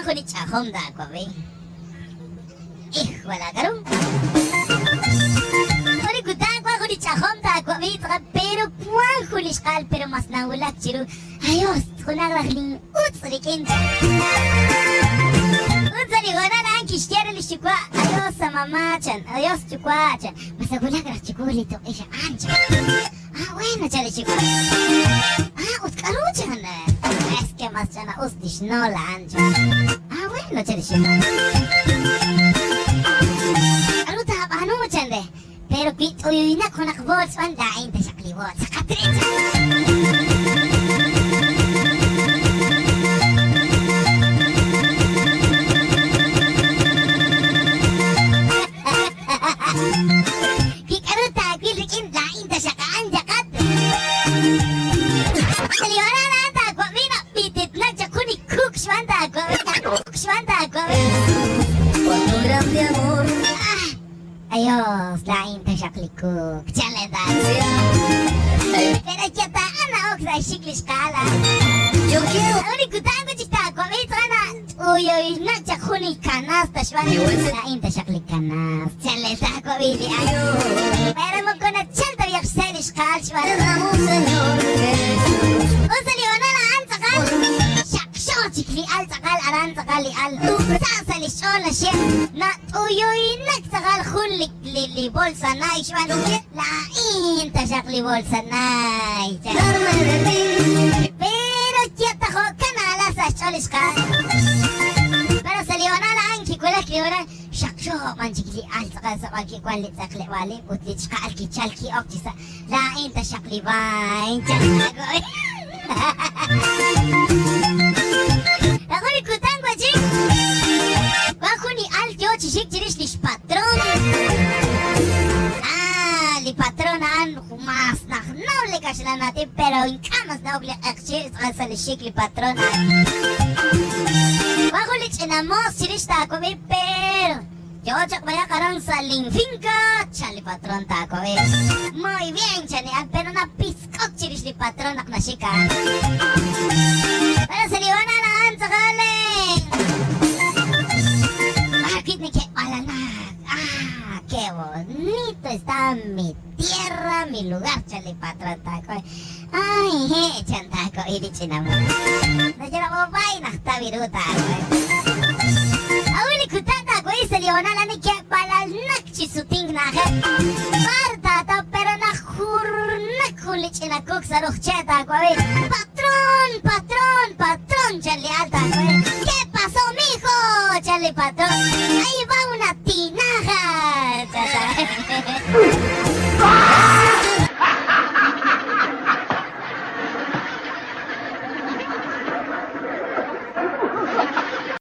jun li ch'ajom taawab'i. Híjole, k'aru? Jun li kutan wan jun li ch'ajom taawab'i tz'aqal, pero wan jun li xqal, pero mas nawulak chiru. Ayos, junaq raj lin utz' rik'in. Ut sa' li hoonal a'an kixye re li xyuwa', Ayos a mamá, chan, ayos yuwa', chan, mas nawulak raj chiwu li tuq'ix a'an, chan. Ah, bueno, chan li xyuwa'. Ah, ut k'aru, chan. Es que mas ch'ina'us li xnool a'an, chan. Ah, bueno, chan li xyuwa'. K'aru taab'aanu, chan re. Pero wi t'uyuynaq junaq bools b'an, laa'in taxaq li bools. Saqat re, chan. Wi k'aru taawil rik'in, laa'in taxaq a'an, chaqat. Li horal a'an taawab'i naq b'ititnak chaq jun li kuk xb'aan taawab'i, kuk xb'aan taawab'i. Con un grande amor. Ah, Ayos, laa'in taxaq li kuk, chan le Pero ya ta'an na'ok sa' xik li xqa'al a'an. Yo quiero. K'aru li kutan wi' chik taawab'i tz'aqal naq t'uyuynaq chaq jun li canasta xb'aan laa'in taxaq li canasta, chan le taawab'i li al. Pero moko nachal ta b'iyaq xse' li xqa'al xb'aan. Te damos, Señor Jesús. Ut sa' li hoonal a'an tz'aqal xaqxo chik li al tz'aqal aran tz'aqal li al. Sa' sa' li xch'ool naxye nat'uyuynak tz'aqal jun li li li bolsa Nike xb'aan laa'in taxaq li bolsa Nike. Darme de ti. Pero ya ta jo'kan ala sa' xch'ool li xqa'al. Pero sa' li hoonal a'an kiwulak li hoonal xaqxo b'an chik li al tz'aqal sa' b'an kiwan li tz'eqleb'aalib' ut li xqa'al kichal ki'ok chi sa' laa'in taxaq li vain chan Jun li kutan wa chik wan jun li al yo chi xik chirix li xpatron. Ah, li patron a'an mas najnaw li kaxlan aatin, pero ink'a' mas na'ok li q'eqchi' tz'aqal sa' li xik li patron a'an. Wan jun li ch'ina moos chirix taawab'i, pero yo chaq b'ayaq aran sa' lin finca, chan li patron taawab'i. Muy bien, chan li al, pero napisk'ok chirix li patron naq naxik a'an. Pero sa' li hoonal a'an tz'aqal b'arwi' neke'b'alanak. Ah, qué bonito está mi tierra, mi lugar, chan li patron taawab'i. Ay, he, chan taawab'i li ch'ina moos. Naxye, naq tawi ru taawab'i. Awi li kutan taawab'i sa' li hoonal a'an neke'b'alalnak chi sutink na'ajej. B'ar taataw, pero najurnak jun li ch'ina kuk sa' ruj che' taawab'i. Patrón, patrón, patrón, chan li al taawab'i. ¿Qué pasó, mijo? Chan li patrón. Ahí va una tinaja. Chan taawab'i.